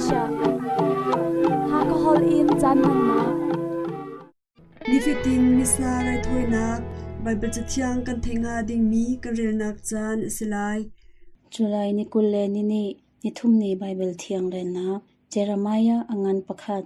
Malaysia. Hakha holh in caan hmannak. Nifatin Missa raithawinak Baibal Cathiang kan theih hnga dingmi kan relnak caan a si lai. July ni 20 le ni nih nithum ni Baibal Thiang relnak Jeremiah a ngan pakhat,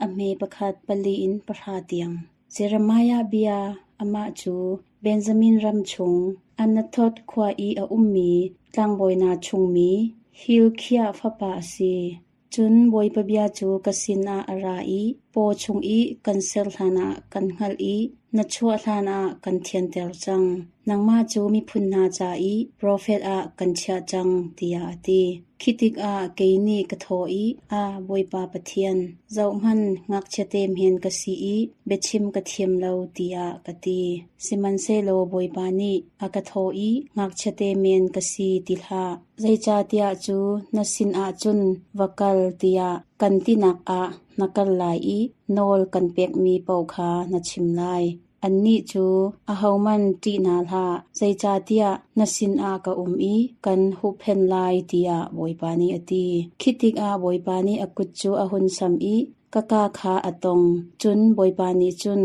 a hme pakhat pali in pahra tiang. Jeremiah bia amah cu Benjamin ram chung Anathoth khua i a ummi tlangbawi hna chungmi Hilkiah fapa a si. Cun Bawipa bia cu ka sinah a ra i paw chung i kan ser hlanah kan hngalh i na chuah hlanah kan thianter cang. Nangmah cu miphun hna ca i profet ah kan chiah cang, tiah a ti. Khi tikah kei nih ka thawh i, Aa, Bawipa Pathian, zohhmanh, ngakchiate men ka si i biachim ka thiam lo, tiah ka ti. Sihmanhsehlaw Bawipa nih a ka thawh i, Ngakchiate men ka si ti hlah. Zeicahtiah cu na sinah cun va kal tiah kan tinak ah na kal lai i nawl kan pekmi paoh kha na chim lai. Annih cu ahohmanh ṭih hna hlah, zeicahtiah na sinah ka um i kan huhphenh lai, tiah Bawipa nih a ti. Khi tikah Bawipa nih a kut cu a hun samh i ka kaa kha a tong. Cun Bawipa nih cun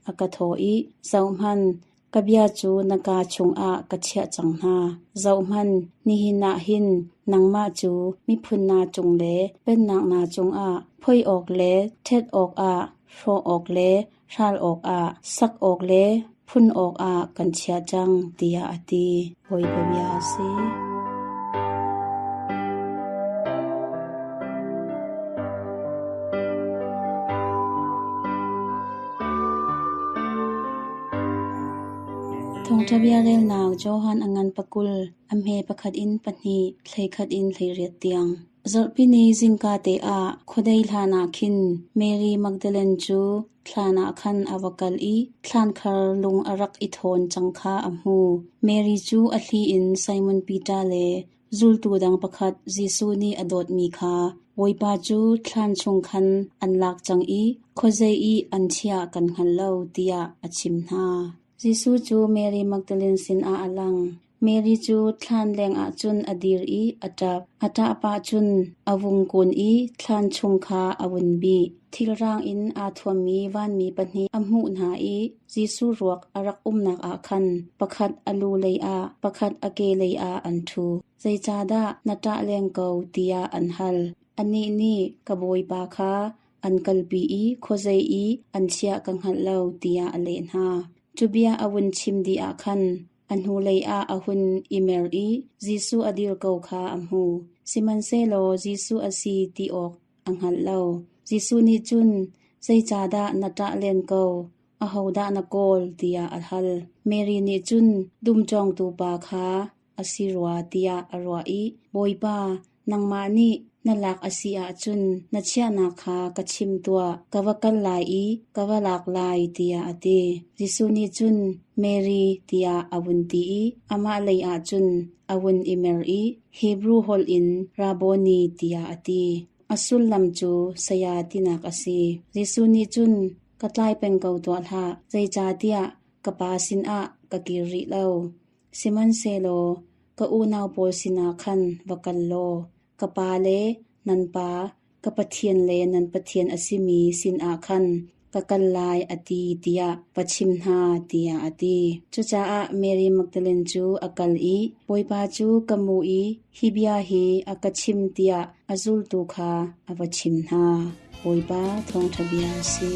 a ka thawh i, Zohhmanh, Ka bia cu na kaa chungah ka chiah cang hna. Zohhmanh, nihin ah hin nangmah cu miphun hna cung le pennak hna cungah phoi awk le ṭhet awkah, hrawh awk le hral awkah, sak awk le phun awkah kan chiah cang, tiah a ti. Bawipa bia a si. Thawngṭha bia relnak Johan a ngan pakul, a hme pakhat in pahnih, hleikhat in hleiriat tiang. Zarhpini zingka te ah khuadei hlan ah khin Mary Magdalene cu thlan ah khan a va kal i thlankhar lung a rak i thawn cang kha a hmu. Mary cu a thli in Simon Peter le Zultu dang pakhat Jesuh nih a dawtmi kha Bawipa cu thlan chung khan an lak cang i khuazei i an chiah kan hngal lo tiah a chim hna. Jesuh cu Mary Magdalene sinah a lang. Mary cu thlan lengah cun a dir i a ṭap. A ṭah pah cun a vung kun i thlan chung kha a vun bih. Thilrang in aa thuammi vanmi pahnih a hmuh hna i Jesuh ruak a rak umnak ah khan pakhat a lu lei ah, pakhat a ke lei ah an ṭhu. Zeicahdah na ṭah leng ko tiah an hal. Anih nih ka Bawipa kha an kalpi i khuazei i an chiah ka hngalh lo tiah a leh hna. Cu bia a vun chim dih ah khan a hnulei ah a hun i mer i Jesuh a dir ko kha a hmu. Sihmanhsehlaw Jesuh a si ti awk a hngalh lo. Jesuh nih cun, Zeicahdah na ṭah len ko? Ahodah na kawl? tiah a hal. Mary nih cun dum cawngtu pa kha a si rua tiah a ruah i, Bawipa, nangmah nih na lak a si ahcun na chiahnak kha ka chim tuah, ka va kal lai i ka va lak lai, tiah a ti. Jesuh nih cun, Mary, tiah a vun ti i amah lei ah cun a vun i mer i Hebru holh in Rabboni tiah a ti. A sullam cu saya tinak a si. Jesuh nih cun, Ka tlai peng ko tuah hlah, zeicahtiah ka Pa sinah ka kir rih lo. Sihmanhsehlaw ka unau pawl sinah khan va kal law, ka Pa le nan Pa, ka Pathian le nan Pathian a simi sinah khan ka kal lai a ti tiah va chim hna, tiah a ti. Cucaah Mary Magdalene cu a kal i Bawipa cu ka mu i hi bia hi a ka chim tiah a zultu kha a va chim hna. Bawipa thawngṭha bia a si.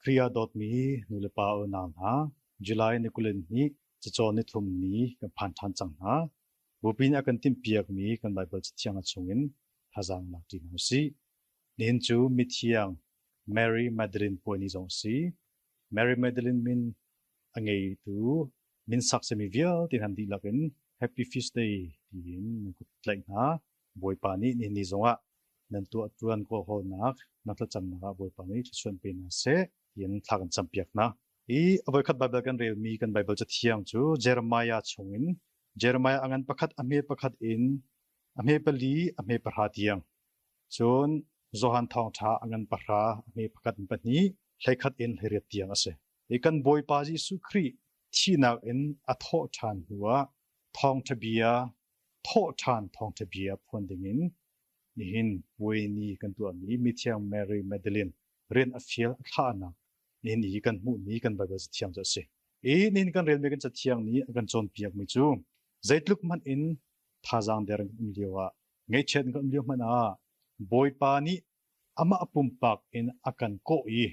Khrih ah dawtmi nulepa unau hna, July ni 22 cacawn nithum ni kan phan ṭhan cang hna. Bupi nih a kan timhpiakmi kan Baibal Cathiang a chungin thazaang lak ṭi hna usih. Nihin cu mithiang Mary Magdalene puai ni zong a si. Mary Magdalene min a ngeitu min sak simi vialte hna dihlak in Happy Feast Day tiin nan kut tlaih hna. Bawipa nih nihin ni zongah nan tuah ṭuan kawlhawlnak, nan thlacamnak ah Bawipa nih thluachuah pe hna seh tiin thla kan campiak hna. Hi a voikhat Baibal kan relmi kan Baibal Cathiang cu Jeremiah chungin Jeremiah a ngan pakhat a hme pakhat in a hme pali a hme pahra tiang. Cun Johan Thawngṭha a ngan pahra a hme pakhat in pahnih, hleikhat in hleiriat tiang a si. Hi kan Bawipa Jesuh Khrih Thihnak in a thawh ṭhan hnuah thawngṭha bia, thawhṭhan thawngṭha bia phuan dingin nihin puai ni kan tuahmi Mithiang Mary Magdalene rian a fial a thlahnak nihin i kan hmuhmi kan Baibal Cathiang cu a si. I nihin kan relmi kan Cathiang nih a kan cawnpiakmi cu zeitluk hmanh in thazaang der in kan um lioah, ngaihchiat in kan um lio hmanh ah Bawipa nih amah pumpak in a kan kawh i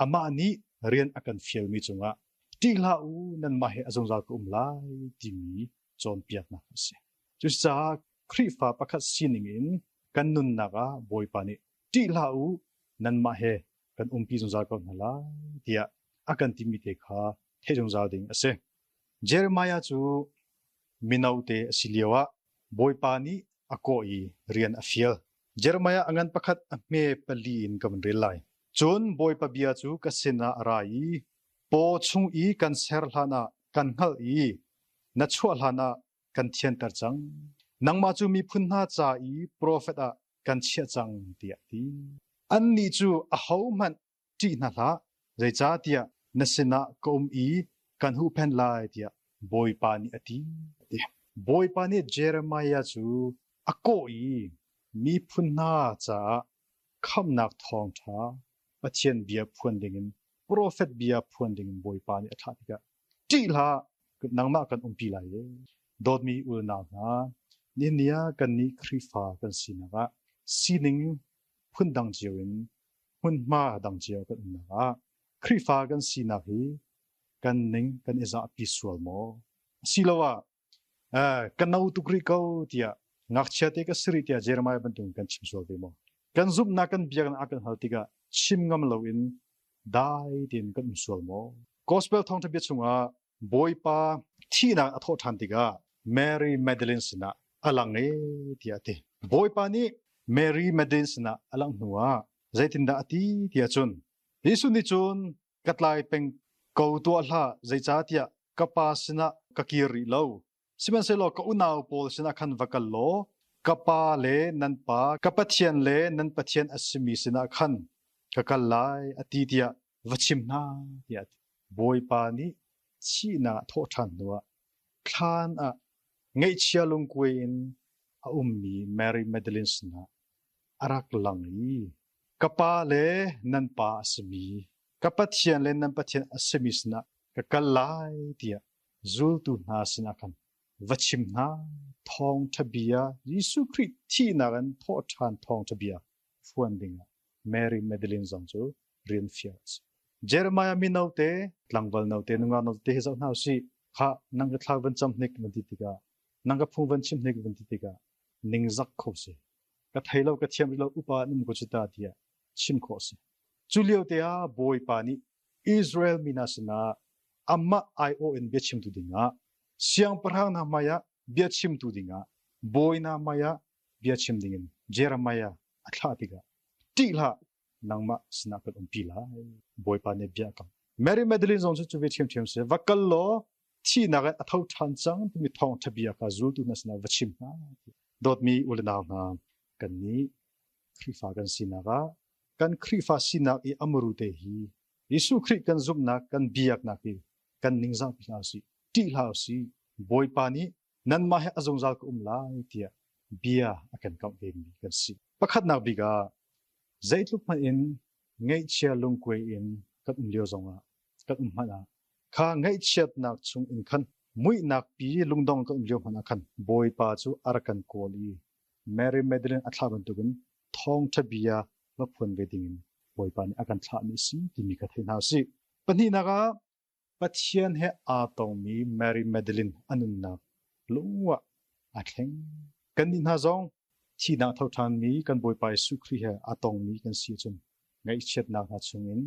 amah nih rian a kan fialmi cungah ṭih hlah u nanmah he a zungzal ka um lai timi cawnpiaknak a si. Cucaah Khrihfa pakhat sining in kan nunnak ah Bawipa nih ṭih hlah u nanmah he kan umpi zungzal ko hna lai tiah a kan timi te kha theih zungzal ding a si. Jeremiah cu mino te a si lioah Bawipa nih a kawh i rian a fial. Jeremiah a ngan pakhat a hme pali in ka vun rel lai. Cun Bawipa bia cu ka sinah a ra i, Paw chung i kan ser hlanah kan hngalh i na chuah hlanah kan thianter cang. Nangmah cu miphun hna ca i profet ah kan chiah cang, tiah a ti. Annih cu ahohmanh ṭih hna hlah, zeicahtiah na sinah ka um i kan huhphenh lai, tiah Bawipa nih a ti. Bawipa nih Jeremiah cu a kawh i miphun hna caah khamhnak thawngṭha Pathian bia phuan dingin profet bia phuan dingin Bawipa nih a thlah tikah ṭih hlah, nangmah kan umpi lai e. Dawtmi unau hna, nihin ni ah kannih Khrihfa kan sinak ah sining phundang cio in hmunhma dang cio kan umnak ah Khrihfa kan sinak hi kan ning kan i zahpi sual maw? Asiloah ka no tuk rih ko tiah ngakchia te ka si rih tiah Jeremiah bantukin kan chim sual ve maw? Kan zumhnak kan biaknak a kan hal tikah chim ngam loin dai tein kan um sual maw? Gospel thawngṭha bia chungah Bawipa thihnak a thawh ṭhan tikah Mary Magdalene sinah a lang e tiah a ti. Bawipa nih Mary Magdalene sinah a langh hnuah zeitindah a ti tiah cun Jesuh nih cun ka tlai peng ko tuah hlah zeicahtiah ka pa sinah ka kir rih lo. Sihmanhsehlaw ka unau pawl sinah khan va kal law ka pa le nan pa, ka Pathian le nan Pathian a simi sinah khan ka kal lai a ti tiah va chim hna tiah a ti. Bawipa nih thihnak thawh ṭhan hnuah thlan ah ngaihchia lungkuai in a ummi Mary Magdalene sinah a rak lang i ka pa le nan pa a simi, ka Pathian le nan Pathian a simi sinah ka kal lai tiah zultu hna sinah khan va chim hna. Thawngṭha bia Jesuh Khrih thihnak in thawhṭhan thawngṭha bia phuan dingah Mary Magdalene zong cu rian fial a si. Jeremiah mino te, tlangval no te, nungak no te hi zoh hna usih. Khah, nang ka thla van cam hnik van ti tikah, nang ka phung van chim hnik van ti tikah, ningzak kho si. Ka thei lo, ka thiam rih lo, upa an um ko cu ta tiah chim khawh si. Cu lio te ah Bawipa nih Israel mi hna sinah amah aiawh in biachimtu dingah, siangpahrang hna hmaiah biachimtu dingah, bawi hna hmaiah biachim dingin Jeremiah a thlah tikah ṭih hlah nangmah sinah kan umpi lai Bawipa nih bia a kam. Mary Magdalene zong cu cu ve ṭhiamṭhiam si va kal law thihnak in a tho ṭhan cang timi thawngṭha bia kha zultu hna sinah va chim hna. Dawtmi u le nau hna kannih Khrihfa kan sinak ah kan Khrihfa sinak i a muru te hi Jesuh Khrih kan zumhnak kan biaknak hi kan ningzahpi hlah usih ṭih hlah usih Bawipa nih nanmah he a zungzal ka um lai tiah bia a kan kamh vemi kan si. Pakhatnak bik ah zeitluk hmanh in ngaihchia lungkuai in kan um lio zongah kan um hmanh ah kha ngaihchiatnak chung in khan muihnak pi lungdong kan um lio hmanh ah khan Bawipa cu a rak kan kawl i Mary Magdalene a thlah bantukin thawngṭha bia va phuan ve dingin Bawipa nih a kan thlahmi a si timi kha thei hna usih. Pahnihnak ah Pathian he aa tongmi Mary Magdalene a nunnak lungwah aa thleng. Kannih hna zong thihnak tho ṭhanmi kan Bawipa Jesuh Khrih he aa tongmi kan si ahcun ngaihchiatnak hna chungin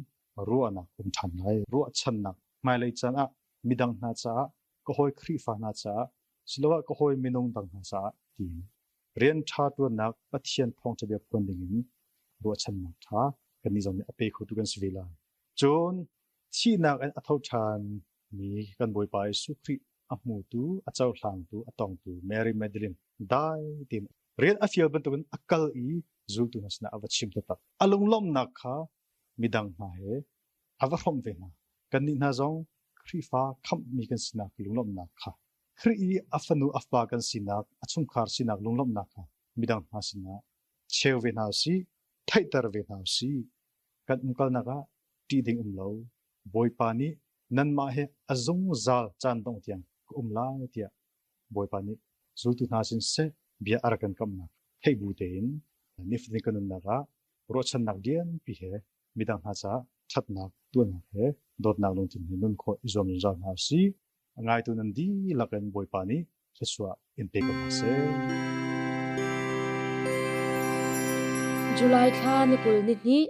ruahnak um ṭhan lai. Ruahchannak hmailei caan ah midang hna caah, ka hawi Khrihfa hna caah, siloah ka hawi minung dang hna caah tiin rian ṭha ṭuannak Pathian thawngṭha bia phuan dingin ruahchannak ṭha kannih zong nih a pe khotu kan si ve lai. Cun Thihnak in a tho ṭhanmi kan Bawipa Jesuh Khrih a hmutu, a cohlangtu, a tongtu Mary Magdalene dai tein rian a fial bantukin a kal i zultu hna sinah a va chim taktak. A lunglawmhnak kha midang hna he a va hrawmh ve hna. Kannih hna zong Khrihfa khamhmi kan sinak lunglawmhnak kha Khrih i a fanu a fa kan sinak, a chungkhar sinak lunglawmhnak kha midang hna sinah cheu ve hna usih, theihter ve hna usih. Kan umkalnak ah ṭih ding um lo. Bawipa nih nanmah he a zungzal caan dongh tiang ka um lai tiah Bawipa nih zultu hna sin seh bia a rak kan kamhnak theih bu tein nifatin kan nunnak ah ruahchannak lianpi he midang hna caah ṭhatnak tuahnak he dawtnak lungthin he nun khawh i zuam zungzal hna usih. A ngaitu nan dihlak in Bawipa nih thluachuah in pe ko hna seh. July thla ni 20 ni hnih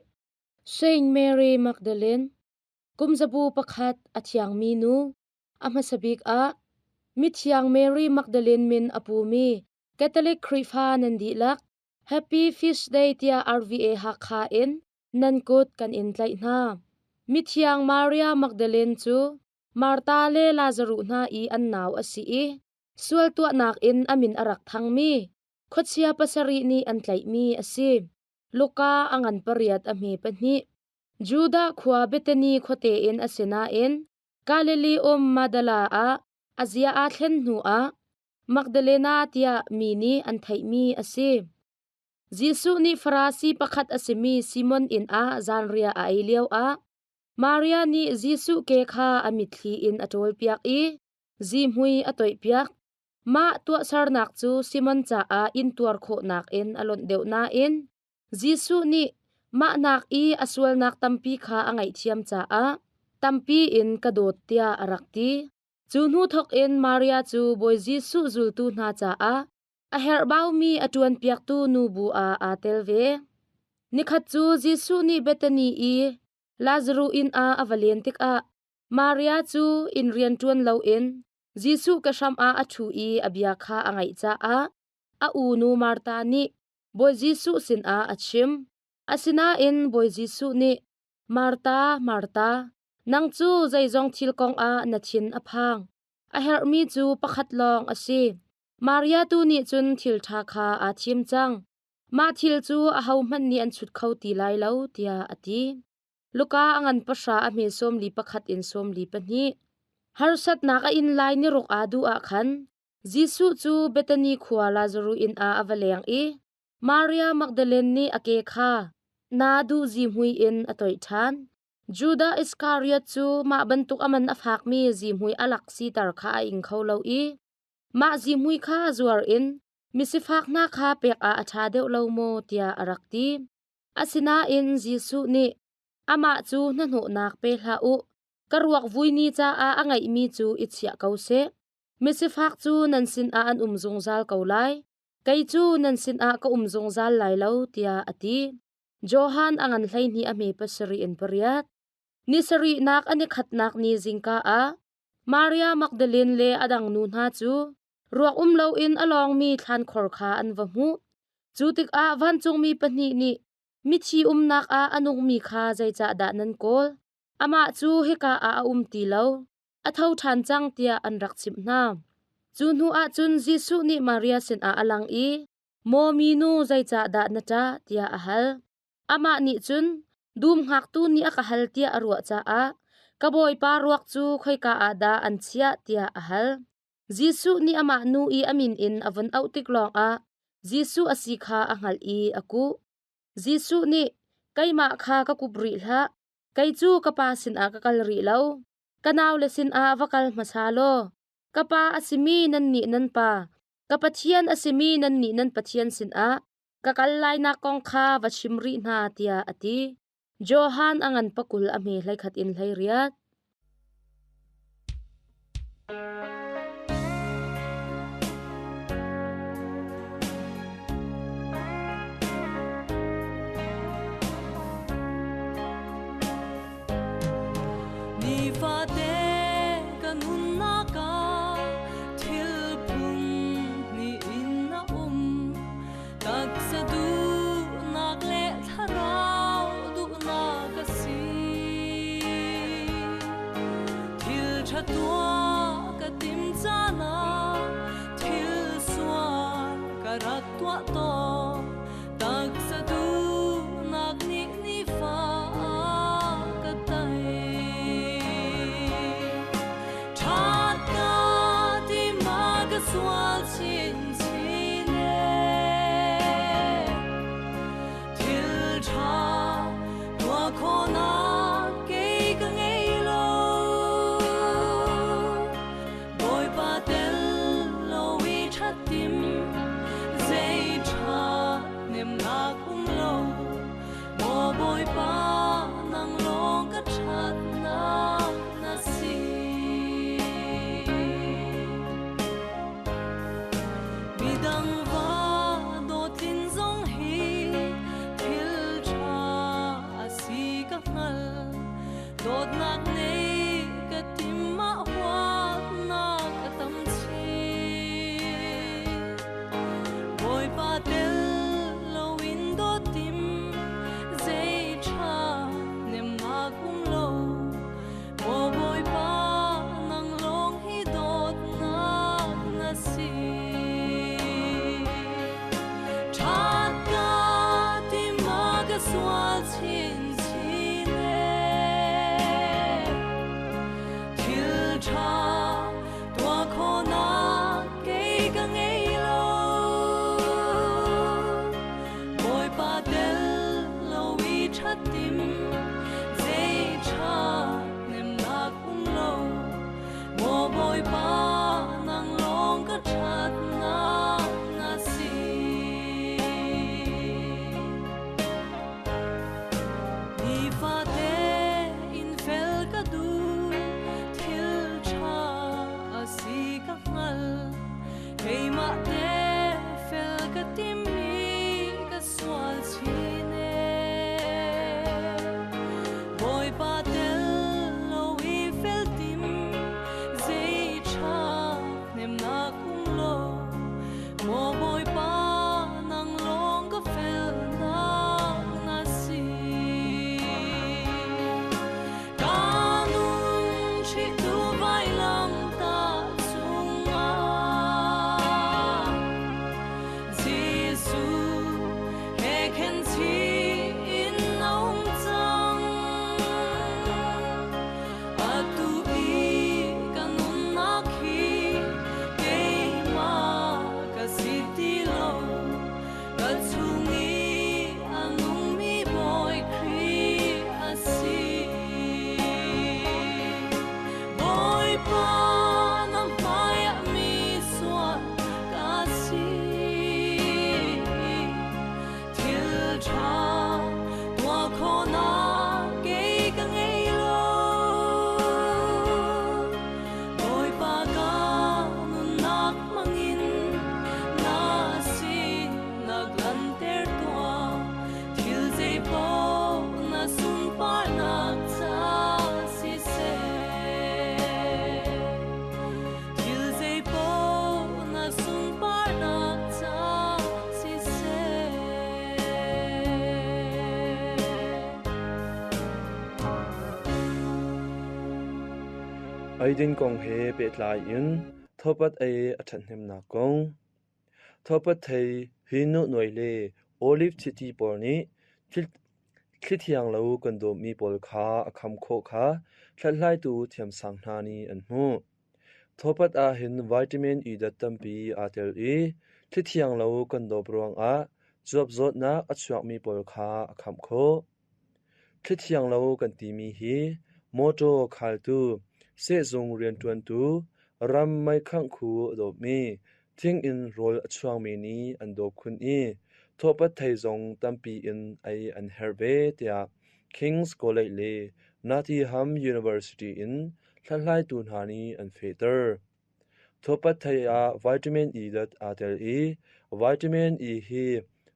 Saint Mary Magdalene kum zabu pakhat a thiangmi nu a hmasa bik ah mithiang Mary Magdalene min a pumi Catholic Khrihfa nan dihlak Happy Feast Day tiah RVA Hakha in nan kut kan in tlaih hna. Mithiang Maria Magdalene cu Martha le Lazaruh hna i an nau a si i sual tuahnak in a min a rak thangmi khuachia pasarih nih an tlaihmi a si. Luka a ngan pariat a hme pahnih. Judah khua Bethany khuate in a si nain Galilee um Magdala ah a zia aa thlen hnuah Magdalena tiah mi nih an theihmi a si. Jesuh nih Farasi pakhat a simi Simon inn ah zanriah a ei lioah Maria nih Jesuh ke kha a mitthli in a ṭawlpiak i zihmui a toihpiak. Mah tuahsernak cu Simon caah intuar khawhnak in a lonh deuh nain Jesuh nih mah nak i a sualnak tampi kha a ngaihthiam caah tampi in ka dawt tiah a rak ti. Cu hnu thawkin Maria cu Bawi Jesuh zultu hna caah a herhbaumi a ṭuanpiaktu nubu ah aa tel ve. Nikhat cu Jesuh nih Bethany i Lazaruh inn ah a va len tikah Maria cu inn rian ṭuan loin Jesuh ke hram ah a ṭhu i a bia kha a ngaih caah a unu Martha nih Bawi Jesuh sinah a chim. Asinain Bawi Jesuh nih, Martha, Martha, nang cu zeizong thil kongah na thin a phang. A herhmi cu pakhat lawng a si. Maria tu nih cun thil ṭha kha aa thim cang. Mah thil cu ahohmanh nih an chut kho ti lai lo, tiah a ti. Luka a ngan pahra a hme 41 in 42. Harsatnak a in lai ni ruk aa duh ah khan Jesuh cu Bethany khua Lazaruh inn ah a va leng i Maria Magdalene nih a ke kha naa duh zihmui in a toih ṭhan. Judah Iskariot cu mah bantuk a man a fakmi zihmui a lak siter kha a ing kho lo i mah zihmui kha zuar in misifak hna kha pek ah a ṭha deuh lo maw tiah a rak ti. Asinain Jesuh nih, Amah cu hnahnawhnak pe hlah u, ka ruak vui ni caah a ngeihmi cu i chiah ko seh. Misifak cu nan sinah an um zungzal ko lai, kei cu nan sinah ka um zungzal lai lo, tiah a ti. Johan a ngan 12 a hme pasarih in pariat. Ni sarihnak an i khatnak ni zingka ah Maria Magdalene le a dang nu hna cu ruak um loin a lawngmi thlankhor kha an va hmuh. Cu tikah vancungmi pahnih nih mithi umnak ah a nungmi kha zeicahdah nan kawl? Amah cu hika ah a um ti lo. A tho ṭhan cang tiah an rak chimh hna. Cu hnu ah cun Jesuh nih Maria sinah a lang i, Maw minu, zeicahdah na ṭah? tiah a hal. Amah nih cun, Dum hngaktu nih a ka hal tiah a ruah caah, ka bawipa ruak cu khoika ah dah an chiah tiah a hal. Jesuh nih amah nu i a min in a vun auh tik lawngah Jesuh a si kha a hngalh i a kuh. Jesuh nih, Keimah kha ka kup rih hlah, kei cu ka Pa sinah ka kal rih lo. Ka naule sinah va kal hmasa law, ka Pa a simi nannih nan Pa, ka Pathian a simi nannih nan Pathian sinah ka kal lainak kong kha va chim rih hna, tiah a ti. Johan a ngan pakul a hme 11 in 18. Nifate ka nunnak ah thil phun hnih in a um taksa duhnak le thlarau duhnak a si. Thil ṭha tuah ka tim. Eidin kong he pehtlai in thawpat ei a ṭhathnemnak kong. Thawpat thei, hinuhnuai le olive chiti pawl nih thli thiang lo kan dawpmi pawl kha a kham khawh kha hlathlaitu thiamsang hna nih an hmuh. Thawpat ahhin vitamin E dat tampi aa tel i thli thiang lo kan dawp ruangah cuap zawtnak a chuakmi pawl kha a khamh khawh. Thli thiang lo kan timi hi mawṭaw khaltu, sehzung rianṭuantu, ram meikhangh khu a dawpmi, thing in rawl a chuangmi nih an dawp khun i thawhpat thei zong tampi in ei an herh ve tiah King's College le Nottingham University in hlathlaitu hna nih an fehter. Thawhpat thei ah vitamin E dat aa tel i vitamin E hi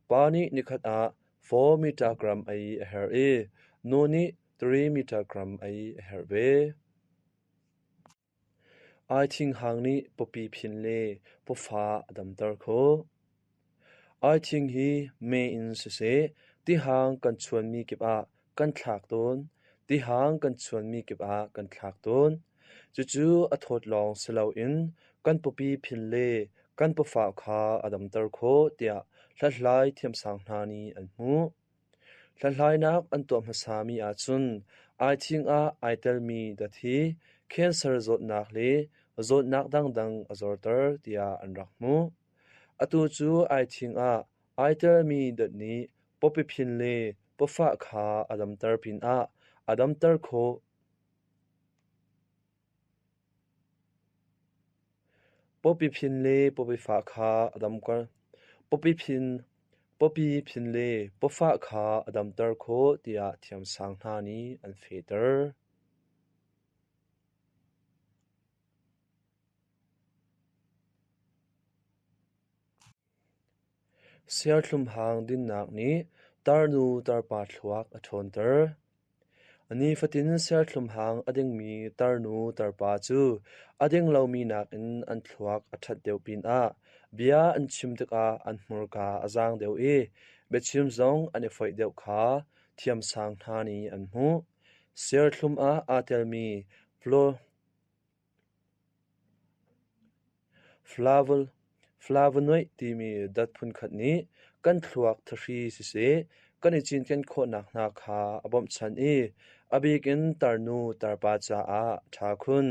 pa nih nikhat ah 4 mitagram ei a herh i nu nih 3 mitagram ei a herh ve. Aithing hang nih pawpi phin le pawfa a damter khawh. Aithing hi mei in siseh tihang kan chuanmi kip ah kan thlak tawn. Tihang kan chuanmi kip ah kan thlak tawn. Cucu a thawt lawng si loin kan pawpi phin le kan pawfah kha a damter khawh tiah hlathlai thiamsang hna nih an hmuh. Hlathlainak an tuah hmasami ahcun aithing ah ai telmi dat hi cancer zawtnak le zawtnak dangdang a zorter tiah an rak hmuh. Atu cu aithing ah ai telmi dat nih pawpi phin le pawfah kha a damter pinah a damter khawh. Pawpi phin le pawpi fah kha a Pawpi phin le pawfah kha a damter khawh tiah thiamsang hna nih an fehter. Serthlum hang dinnak nih tarnu tarpa thluak a ṭhawnter. Nifatin serthlum hang a dingmi tarnu tarpa cu a ding lomi nakin an thluak a ṭhat deuh pinah bia an chim tikah an hmurka a zaang deuh i biachim zong an i foih deuh kha thiamsang hna nih an hmuh. Serthlum ah aa telmi Flavonoid timi dat phunkhat nih kan thluak thahri siseh kan i cinken khawhnak hna kha a bawmhchanh i a bik in tarnu tarpa caah a ṭha khun.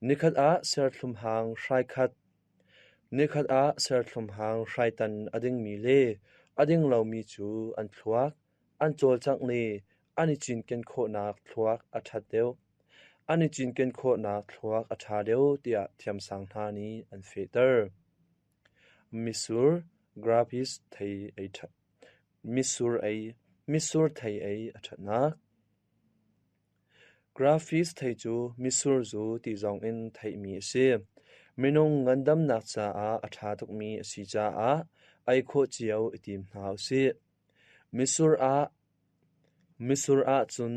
Nikhat ah serthlum hang hrai khat, nikhat ah serthlum hang hrai tan a dingmi le a ding lomi cu an thluak an cawlcangh le an i cinken khawhnak thluak a ṭhat deuh. An i cinken khawhnak thluak a ṭha deuh tiah thiamsang hna nih an fehter. Mitsur grapes thei ei ṭhat. Mitsur ei, mitsur thei ei a ṭhatnak. Grapes thei cu mitsur zu ti zongin theihmi a si. Minung ngandamnak caah a ṭha tukmi a si caah ei khawh cio i tim hna usih. Mitsur ahcun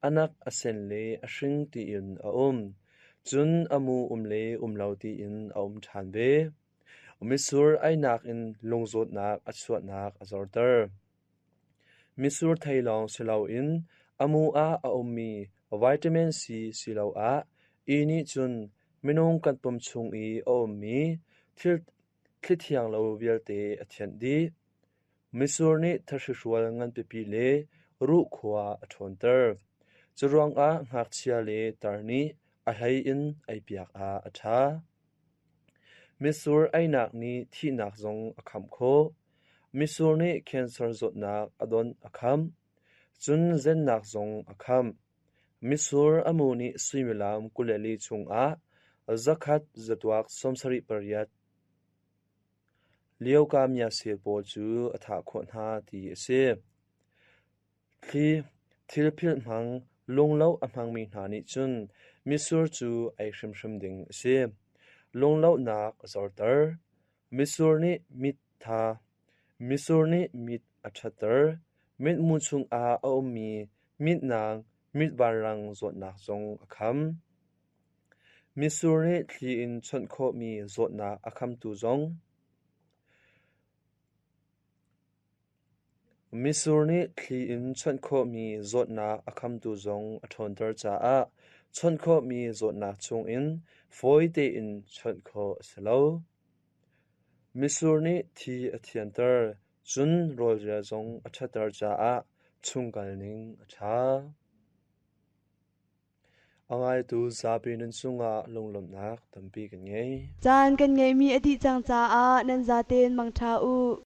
a nak a sen le a hring tiin a um, cun a mu um le um lo tiin a um ṭhan ve. Mitsur einak in lungzawtnak a chuahnak a zorter. Mitsur thei lawng si loin a mu ah a ummi vitamin C siloah E nih cun minung kan pum chung i a ummi thil thlithiang lo vialte a thianh dih. Mitsur nih thahri-hrual nganpipi le ruhkhua a ṭhawnter. Curuangah ngakchia le tar nih a hlei in eipiak ah a ṭha. Mitsur einak nih thihnak zong a khamh khawh. Mitsur nih cancer zawtnak a donh a khamh. Cun zennak zong a khamh. Mitsur a mu nih suimilam 24 chungah 100 zatuak 78 Leukemia sel pawl cu a thah khawh hna ti a si. Thli thil philh hmang lungloh a hmangmi hna nih cun mitsur cu ei hrimhrim ding a si. Lunglohnak a zorter. Mitsur nih mit tha. Mitsur nih mit a ṭhatter. Mitmu chungah a ummi mitnang, mit vanrang zawtnak zong a kham. Mitsur nih thli in chawnh khawhmi zawtnak a khamtu zong. Mitsur nih thli in chawnh khawhmi zawtnak a khamtu zong a ṭhawnter caah. Chawnh khawhmi zawtnak chungin fawi tein chawnh khawh a si lo. Mitsur nih thi a thianter, cun rawlrial zong a ṭhatter caah chungkal ning a ṭha. A ngaitu zapi nan cungah lunglawmhnak tampi kan ngei. Caan kan ngeihmi a dih cang caah nan zaten mangṭha u.